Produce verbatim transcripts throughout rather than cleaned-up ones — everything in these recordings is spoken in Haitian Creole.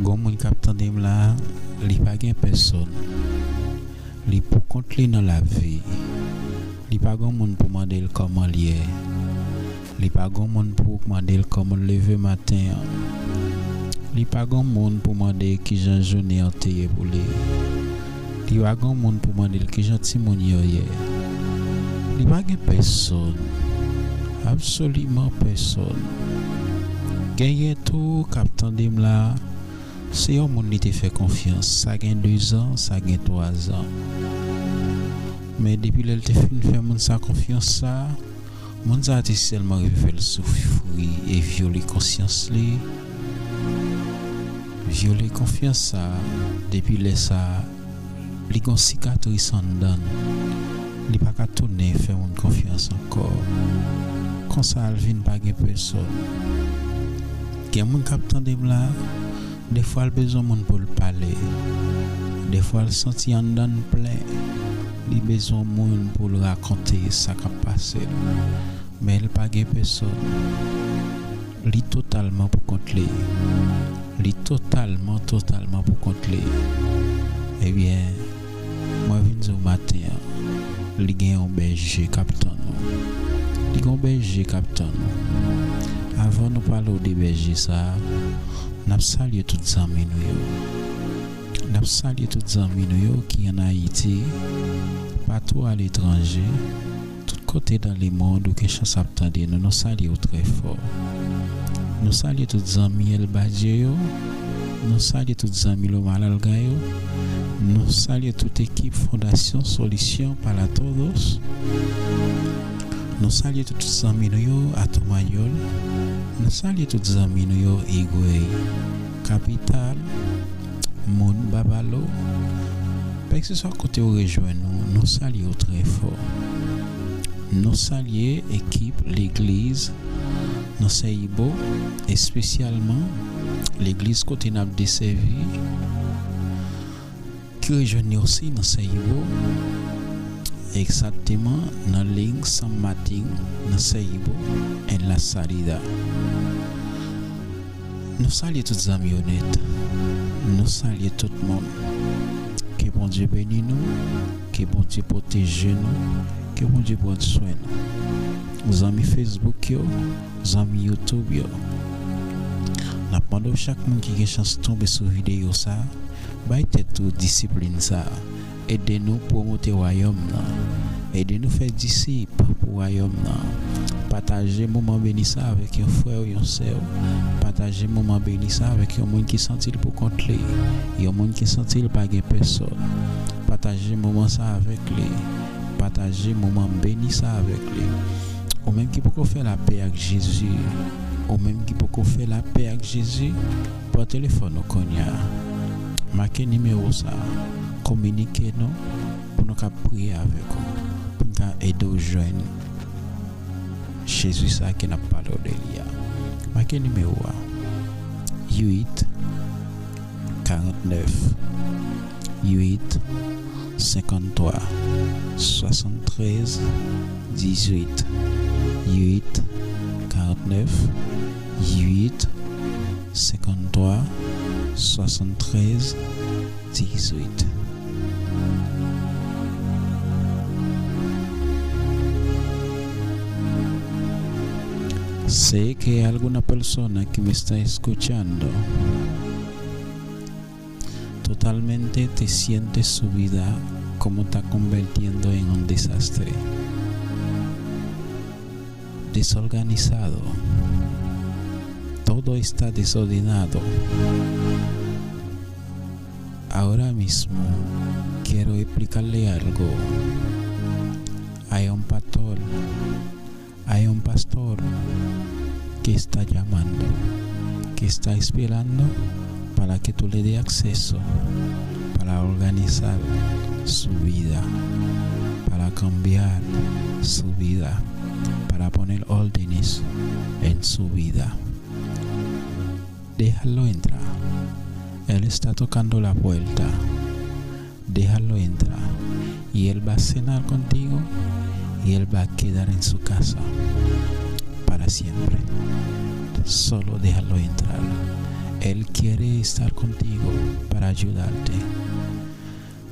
Gon moun k ap tande m la, li pa gen pèsòn. Li pou kont li nan lavi. Li pa gon moun pou mande l kòman l ye. Li pa gon moun pou mande l kòman l leve maten an. Li pa gon moun pou mande kijan jounen an te ye pou li. Li pa gon moun pou mande l kijan timoun yo ye. Li pa gen pèsòn. Absoliman pèsòn. Genyen tou k ap tande m la, se yon moun li te fè konfyans. Sa gen dezan, sa gen twazan. Men depi lè l te fin fè moun sa konfyans sa, moun sa te sèlman rive fè l soufri e vyole konsyans li. Vyole konfyans sa, depi lè sa, li gon sikatris anndan l. Li pa ka tounen fè moun konfyans ankò. Konsa l vin pa gen pèsòn. Gen moun k ap tande m la, defwa l bezwen moun pou l pale. Defwa l santi anndan l plen. Li bezwen moun pou l rakonte sa k ap pase l. Men l pa gen pèsòn. Li totalman pou kont li. Li totalman, totalman pou kont li. Ebyen, mwen vin di w maten an, li gen yon bèje k ap tann ou. Li gen yon bèje k ap tann ou. Avan nou pale w de bèje sa a, n ap salye tout zanmi nou yo. N ap salye tout zanmi nou yo ki ann Ayiti, patou aletranje, tout kote nan lemonn ou gen chans ap tande nou, nou salye w trè fò. Nou salye tout zanmi El Badio yo. Nou salye tout zanmi Loma Larga yo. Nou salye tout ekip Fondasyon Solisyon para Todos. Nou salye tout zanmi nou yo Atomanyòl. Nou salye tout zanmi nou yo Higüey, Kapital, moun Babalo. Kèlkeswa kote w rejwenn nou, nou salye w trè fò. Nou salye ekip legliz nan Sèyibo, espesyalman legliz kote n ap desèvi, ki rejwenn nou osi nan Sèyibo, egzakteman nan liy San Martin nan Sèyibo, en La Salida. Nou salye tout zanmi yo nèt. Nou salye tout moun. Ke Bondye beni nou, ke Bondye pwoteje nou, ke Bondye pran swen nou. Zanmi Facebook yo, zanmi YouTube yo. N ap mande w chak moun ki gen chans tonbe sou videyo sa a, bay tèt ou disiplin sa a. Ede nou pwomote wayòm nan. Ede nou fè disip pou wayòm nan. Pataje moman beni sa avèk yon frè w, yon sè w. Pataje moman beni sa avèk yon moun ki santi l pou kont li, yon moun ki santi l pa gen pèsòn. Pataje moman sa avèk li. Pataje moman beni sa avèk li. Ou menm ki poko fè lapè ak Jezi, ou menm ki poko fè lapè ak Jezi, pran telefòn ou kounye a. Make nimewo sa a, kominike nou pou nou ka priye avèk ou, pou n ka ede w jwenn Jezi sa a ke n ap pale w de li a. Make nimewo a, uit, karant nèf, uit, senkanntwa, swasanntrèz, dizuit, uit, karant nèf, uit, senkanntwa, swasanntrèz, dizuit. Sé que alguna persona que me está escuchando totalmente te siente su vida como está convirtiendo en un desastre. Desorganizado. Todo está desordenado. Ahora mismo quiero explicarle algo. Hay un pastor, hay un pastor que está llamando, que está esperando para que tú le des acceso para organizar su vida, para cambiar su vida, para poner órdenes en su vida. Déjalo entrar. Él está tocando la puerta. Déjalo entrar. Y él va a cenar contigo y él va a quedar en su casa para siempre. Solo déjalo entrar. Él quiere estar contigo para ayudarte.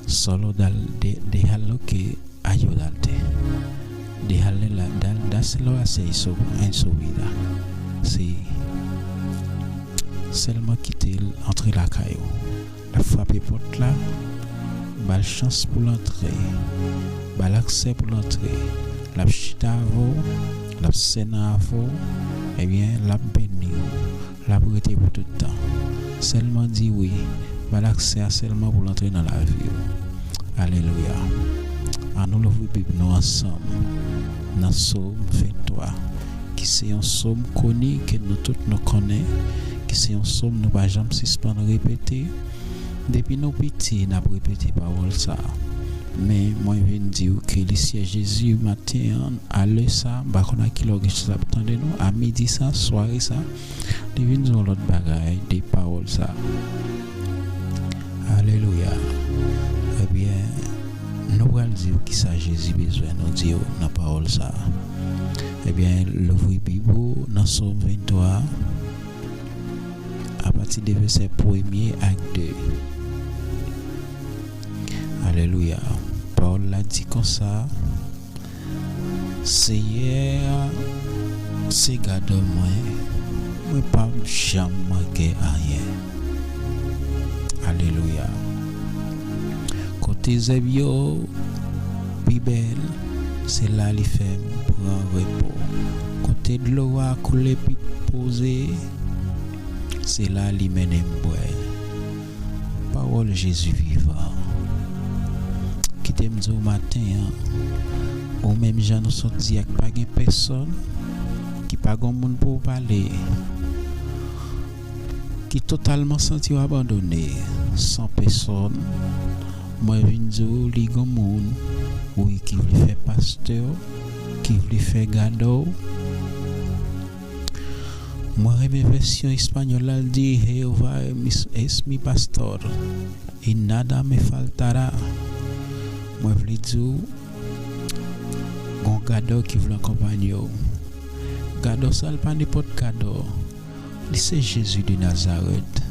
Solo dal, de, déjalo que ayudarte. Déjale la, dal, dáselo hacer eso en su vida. Sí. Sèlman kite l antre lakay ou. L ap frape pòt la, ba l chans pou l antre, ba l aksè pou l antre. L ap chita avè w, l ap sènen avè w, ebyen, l ap beni w, l ap rete pou tout tan. Sèlman di wi, ba l aksè a sèlman pou l antre nan lavi w. Alelouya. Ann nou louvri Bib nou ansanm nan Sòm venntwa, ki se yon sòm koni ke nou tout nou konnen, ki se yon sòm nou pa janm sispann repete. Depi nou piti, n ap repete pawòl sa a. Men, mwen vin di w ke li syè Jezi maten an, a lè sa a, m pa konn a kilè w gen chans ap tande nou, a midi sa, sware sa, li vin di w yon lòt bagay de pawòl sa a. Alelouya. Ebyen, nou pral di w kisa Jezi bezwen nou di w nan pawòl sa a. Ebyen, louvri Bib ou nan Sòm venntwa, apati de vèsè premye ak de. Alelouya. Pawòl la di konsa, Seyè a se gadò mwen, mwen p ap janm manke anyen. Alelouya. Kote zèb yo pi bèl, se la li fè m pran repo. Kote dlo a koule pi poze, se la li mennen m bwè. Pawòl Jezi vivan. Kite m di w maten an, ou menm jan nou sot di a, k pa gen pèsonn, ki pa gen moun pou w pale, ki totalman santi w abandone, san pèsonn, mwen vin di w li gen moun, wi, ki vle fè pastè w, ki vle fè gadò w. Mwen renmen vèsyon espanyòl la, l di, Jehová es mi pastor, y nada me faltará. Mwen vle di w, gon gadò ki vle akonpanye w. Gadò sa, l pa nenpòt gadò. Li se Jezi de Nazarèt.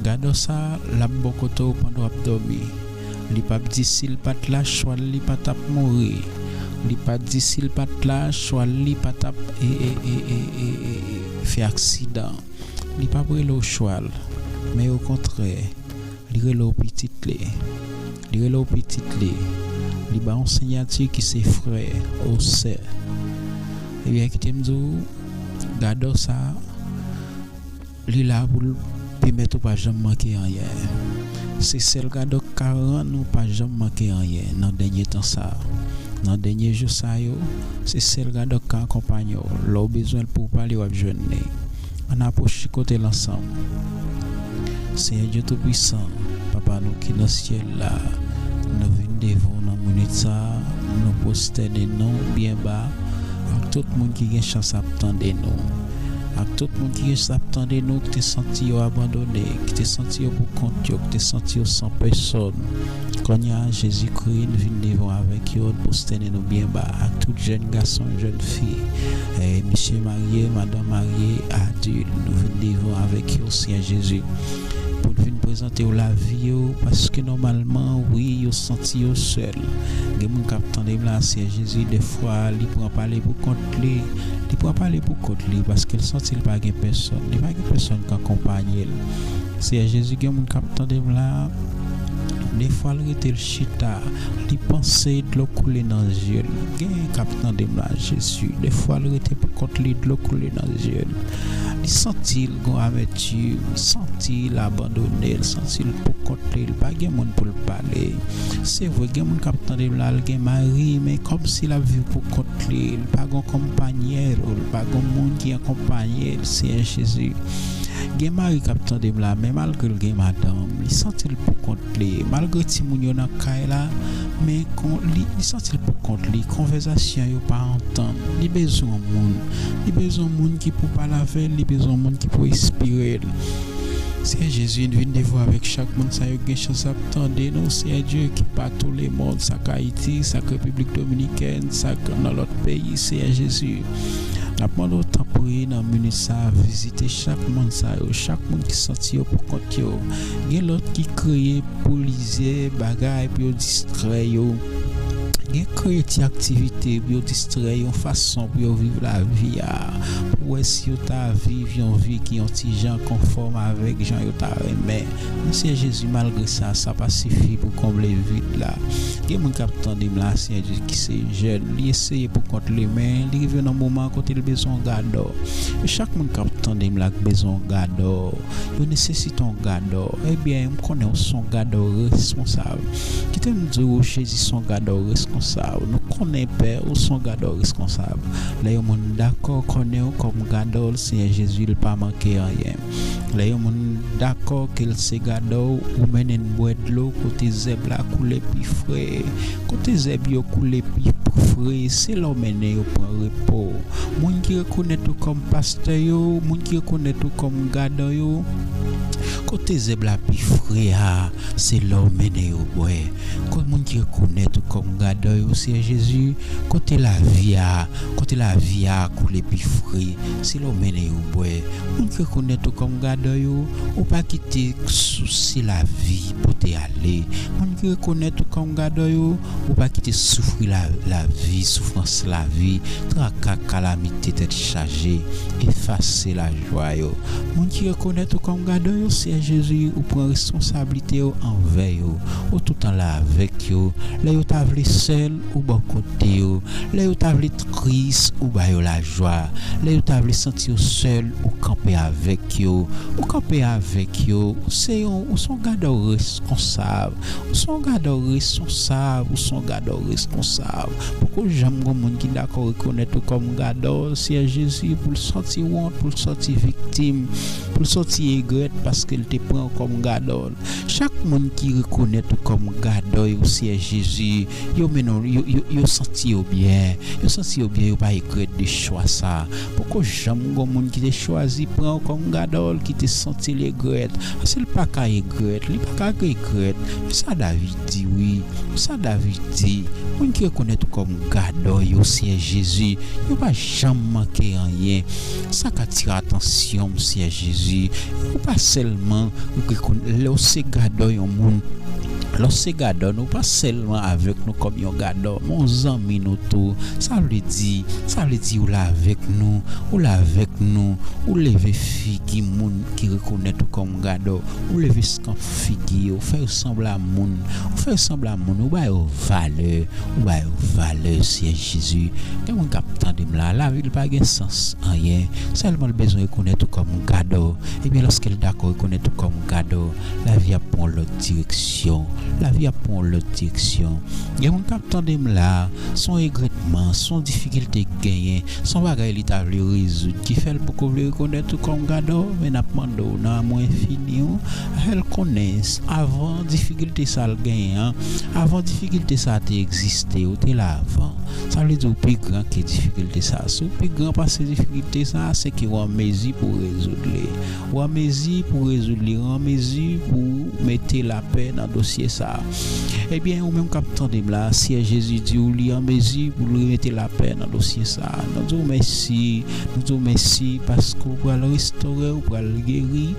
Gadò sa, l ap bò kote w pandan w ap dòmi. Li p ap di si l pa t la, chwal li pa t ap mouri. Li pa t di si l pa t la, chwal li pa t ap, e, e, fè aksidan. Li p ap rele w chwal, men okontrè, li rele w pitit li. Li rele w pitit li. Li ba w yon siyati ki se frè ou sè. Ebyen, kite m di w, gadò sa, li la pou l pèmèt ou pa janm manke anyen. Se sèl gadò k ka rann ou pa janm manke anyen nan dènye tan sa a. Nan dènye jou sa yo, se sèl gadò k ka akonpanye w. Lè w bezwen l pou w pale, w ap jwenn li. Ann apwoche kote l ansanm. Senyè Dye Toupisan, Papa nou ki nan syèl la, nou vin devan w nan minit sa a, nou pwostène nou byen ba, ak tout moun ki gen chans ap tande nou, ak tout moun ki gen chans ap tande nou, ki te santi yo abandone, ki te santi yo pou kont yo, ki te santi yo san pèsòn. Kounye a, Jezikri, n vin devan w avèk yo, n pwostène nou byen ba, ak tout jèn gason, jèn fi, e, mesye marye, madanm marye, adilt, nou vin devan w avèk yo, Senyè Jezi, pou n vin prezante w lavi yo, paske nòmalman, wi, yo santi yo sèl. Gen moun k ap tande m la, Senyè Jezi, dèfwa, li pran pale pou kont li, li pran pale pou kont li, paske l santi l pa gen pèsòn, li pa gen pèsòn k akonpanye l. Senyè Jezi, gen moun k ap tande m la, dèfwa l rete l chita, li panse dlo koule nan zye l. Gen k ap tande m la, Jezi, dèfwa l rete pou kont li, dlo koule nan zye l. Li santi l gon amètim, li santi l abandone, li santi l pou kont li, li pa gen moun pou l pale. Se vre, gen moun k ap tande m la, l gen mari, men kòmsi l ap viv pou kont li, li pa gon konpanyèl, li pa gon moun ki akonpanye l, Senyè Jezi. Gen mari k ap tande m la, men malgre l gen madanm, li santi l pou kont li. Malgre timoun yo nan kay la, men kon, li, li santi l pou kont li. Konvèsasyon yo pa antann. Li bezwen yon moun. Li bezwen yon moun ki pou pale avè l. Li bezwen yon moun ki pou enspire l. Senyè Jezi, n vin devan w avèk chak moun sa yo ki gen chans ap tande nou. Senyè Dye, ki pa tou le mond, sa k Ayiti, sa k Repiblik Dominikèn, sa k nan lòt peyi, Senyè Jezi. N ap mande w, tanpri, nan minit sa a, vizite chak moun sa yo, chak moun ki santi yo pou kont yo. Gen lòt ki kreye plizyè bagay pou yo distrè yo. Gen kreye ti aktivite pou yo distrè yo, yon fason pou yo viv lavi a, pou wè si yo ta viv yon vi ki yon ti jan konfòm avèk jan yo ta renmen. Men Seyè Jezi, malgre sa, sa pa sifi pou konble vid la. Gen moun k ap tande m la, Seyè Jezi, ki se jèn, li eseye pou kont li, men li rive nan moman kote li bezwen yon gadò. E chak moun k ap tande m la ki bezwen yon gadò, yo nesesite yon gadò. Ebyen, m konnen w se yon gadò responsab. Kite m di w, Jezi se yon gadò responsab. Nou konnen, Pè, ou se yon gadò responsab. Lè yon moun dakò konnen w kòm gadò l, Seyè Jezi, li pa manke anyen. Lè yon moun dakò ke l se gadò w, ou mennen l bwè dlo kote zèb la koule pi fre. Kote zèb yo koule pi fre, se la w mennen yo pran repo. Moun ki rekonèt ou kòm pastè yo, moun ki rekonèt ou kòm gadò yo, kote zèb la pi fre a, se la w mennen yo bwè. Kot moun ki rekonèt ou kòm gadò yo, Seyè Jezi, kote lavi a, kote lavi a koule pi fre, se la w mennen yo bwè. Moun ki rekonèt ou kòm gadò yo, ou pa kite sousi lavi pote ale. Moun ki rekonèt ou kòm gadò yo, ou pa kite soufri la, lavi, soufrans lavi, traka, kalamite, tèt chaje, efase lajwa yo. Moun ki rekonèt ou kòm gadò yo, Seyè Jezi, ou pran responsablite yo anvè yo. Ou toutan la avèk yo. Lè yo ta vle sèl, ou bò kote yo. Lè yo ta vle tris, ou ba yo lajwa. Lè yo ta vle santi yo sèl, ou kanpe avèk yo. Ou kanpe avèk yo. Ou se yon, ou se yon gadò responsab. Ou se yon gadò responsab. Ou se yon gadò responsab. Poko janm gon moun ki dakò rekonèt ou kòm gadò, Seyè Jezi, pou l santi wont, pou l santi viktim, pou l santi egrèt paske l te pran w kòm gadò l. Chak moun ki rekonèt ou kòm gadò yo, Seyè Jezi, yo mennen w, yo, yo, yo santi yo byen. Yo santi yo byen, yo pa egrèt de chwa sa. Poko janm gon moun ki te chwazi pran w kòm gadò l ki te santi l egrèt. Paske l pa ka egrèt, li pa ka egrèt. Men sa David di, wi. Men sa David di. Moun ki rekonèt ou kòm gadò yo, Seyè Jezi, yo pa janm manke anyen. Sa ka atire atansyon m, Seyè Jezi. Ou pa sèlman rekonn-, lè w se gadò yon moun, lè w se gadò nou, pa sèlman avèk nou kòm yon gadò, men w zanmi nou tou. Sa vle di, sa vle di ou la avèk nou, ou la avèk nou, ou leve figi moun ki rekonèt ou kòm gadò, ou leve skanp figi yo, ou fè yo sanble a moun, ou fè yo sanble a moun, ou ba yo valè, ou ba yo valè, Seyè Jezi. Gen moun k ap tande m la, lavi l pa gen sans anyen, sèlman l bezwen rekonèt ou kòm gadò. Ebyen, lòske l dakò rekonèt ou kòm gadò, lavi ap pran yon lòt direksyon. Lavi ap pran yon lòt direksyon. Gen moun k ap tande m la, se yon egrètman, se yon difikilte k genyen, se yon bagay li ta vle rezoud, ki fè l poko vle rekonèt ou kòm gadò, men n ap mande w nan amou enfini w, fè l konnen, avan difikilte sa l genyen an, avan difikilte sa te egziste, ou te la avan. Sa vle di ou pi gran ke difikilte sa. Si w pi gran pase difikilte sa, se ke w an mezi pou w rezoud li. Ou an mezi pou w rezoud li, ou an mezi pou w mete lapè nan dosye sa. Ebyen, ou menm k ap tande m la, Seyè Jezi di w li an mezi pou l remete lapè nan dosye sa. Nou di w mèsi, nou di w mèsi paske w pral restore, w pral geri.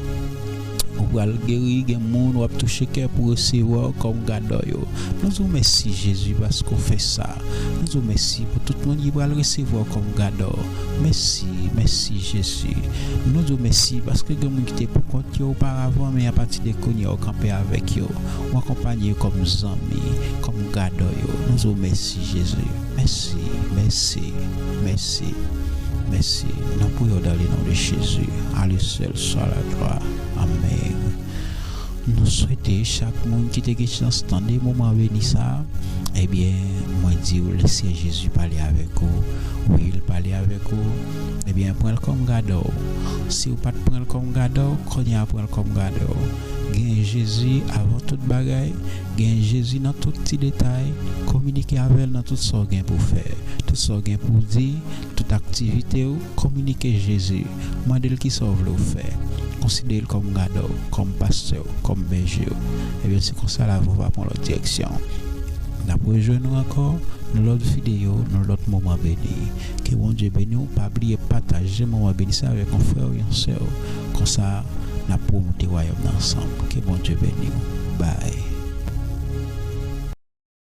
Ou pral geri, gen moun w ap touche kè pou resevwa w kòm gadò yo. Nou di w mèsi, Jezi, paske w fè sa. Nou di w mèsi pou tout moun ki pral resevwa w kòm gadò. Mèsi, mèsi, Jezi. Nou di w mèsi paske gen moun ki te pou kont yo oparavan, men apati de kounye a, w kanpe avèk yo. W akonpanye yo kòm zanmi, kòm gadò yo. Nou di w mèsi, Jezi. Mèsi, mèsi, mèsi, mèsi. Nous prions dans le nom de Jésus. À lui seul soit la gloire. Amèn. Nou swete chak moun ki te gen chans tande moman beni sa a, ebyen, mwen di w, lèse Jezi pale avèk ou. Wi, l pale avèk ou. Ebyen, pran l kòm gadò w. Si w pa t pran l kòm gadò w, kounye a pran l kòm gadò w. Gen Jezi avan tout bagay, gen Jezi nan tout ti detay, kominike avè l nan tout sa w gen pou w fè, tout sa w gen pou w di, tout aktivite w, kominike Jezi. Mande l kisa w vle w fè. Konsidere l kòm gadò w, kòm pastè w, kòm bèje w. Ebyen, se konsa lavi w va pran lòt direksyon. N ap rejwenn ou ankò nan lòt videyo, nan lòt moman beni. Ke Bondye beni w. Pa bliye pataje moman beni sa avèk yon frè w, yon sè w. Konsa, n ap pwomouve wayòm nan ansanm. Ke Bondye beni w. Bye.